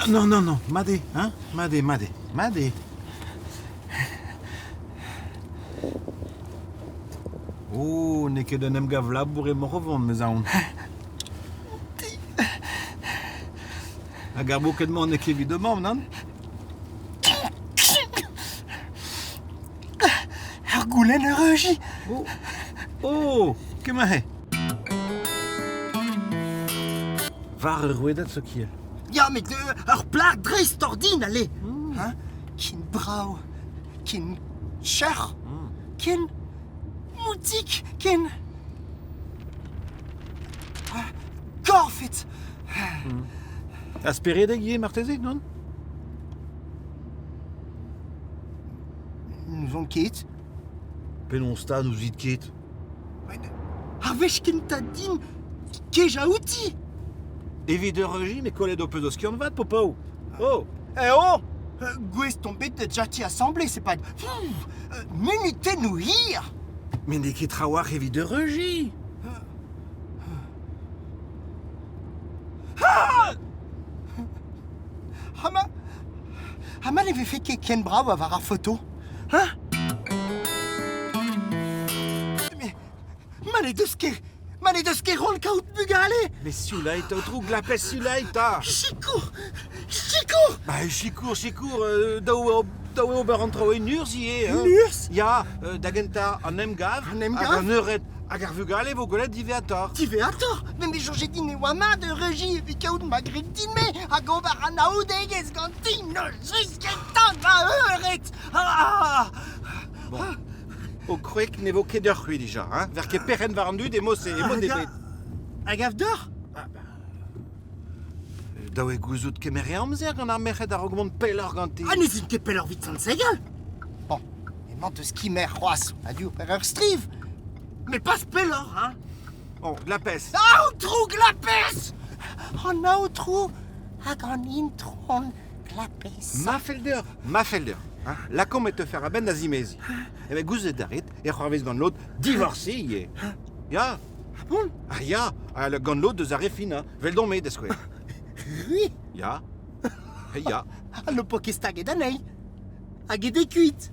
Non, non, non, mat eo, hein? Mat eo, mat eo, mat eo. Oh, n'eo ket un emgav labour emaoc'h o vont, 'meus aon. Hag ar boked-mañ n'eo ket evit ho mamm, nann? Ur goulenn eureujiñ. Oh, oh, kement eo. War ur rouedad sokial. Ya, met ur plac'h dreistordin, allez. Hein? Ken brav, ken cheuc'h, ken moutik, ken... Korfet! Ha speredek ivez marteze, non? N'ouzon ket. Penaos 'ta n'ouzit ket? Ar wech kentañ din kejañ outi! Evit eureujiñ, met kollet ho peus ho skiant-vat, Popaou. Oh! Eh oh! Gouest on bet da jatiñ asambles e-pad munutennoù hir! Met n'eo ket trawalc'h evit eureujiñ! Ha ma... Ha ma ne vefe ket ken brav ha war ar foto, hein? Mais ma ne deus ket... Ma ne deus ket c'hoant kaout bugale! Mais sioulait, aotrou Glapez, sioulait 'ta! Sikour! Sikour! Bah, sikour, sikour, dav eo dav eo ober an traoù en urzh ivez, hein? En urzh? Ya, da gentañ an emgav, An emgav? hag an eured, hag ar vugale vo gwelet diwezhatoc'h. Diwezhatoc'h? Met me soñje din e oa mat eureujiñ evit kaout ma gwreg din-me hag ober anaoudegezh ganti neuze kentañ ma eured! Ah! Bon. Ho kwreg ne vo ket deoc'h-c'hwi dija, hein? Ver ket perc'henn war an dud emo-se, emo debet. A gav deoc'h? Ah ben... Dav eo gouzout kemer e amzer gant ar merc'hed a-raok mont pelloc'h ganti. Ha ne zin ket pelloc'h 'vit Sant-Segal? Bon, emañ deus Kimer c'hoazh, a-du per ur striv. Mais pas pelloc'h, hein? Oh, Glapez! Aotrou Glapez! An aotrou hag an intron Glapez. Ma fell deoc'h, ma fell deoc'h. Hein? Lakaomp e teufer a-benn da zimeziñ. E vez gouzout a rit e c'hoarvez gant lod divorsiñ ivez. Ya. Ah bon? Ah ya, gant lod deus ar re fin, hein, 'veldon-me da skouer. Oui. Ya. Ya. Ha n'ho po ket staget anezhi. Hag e kuit.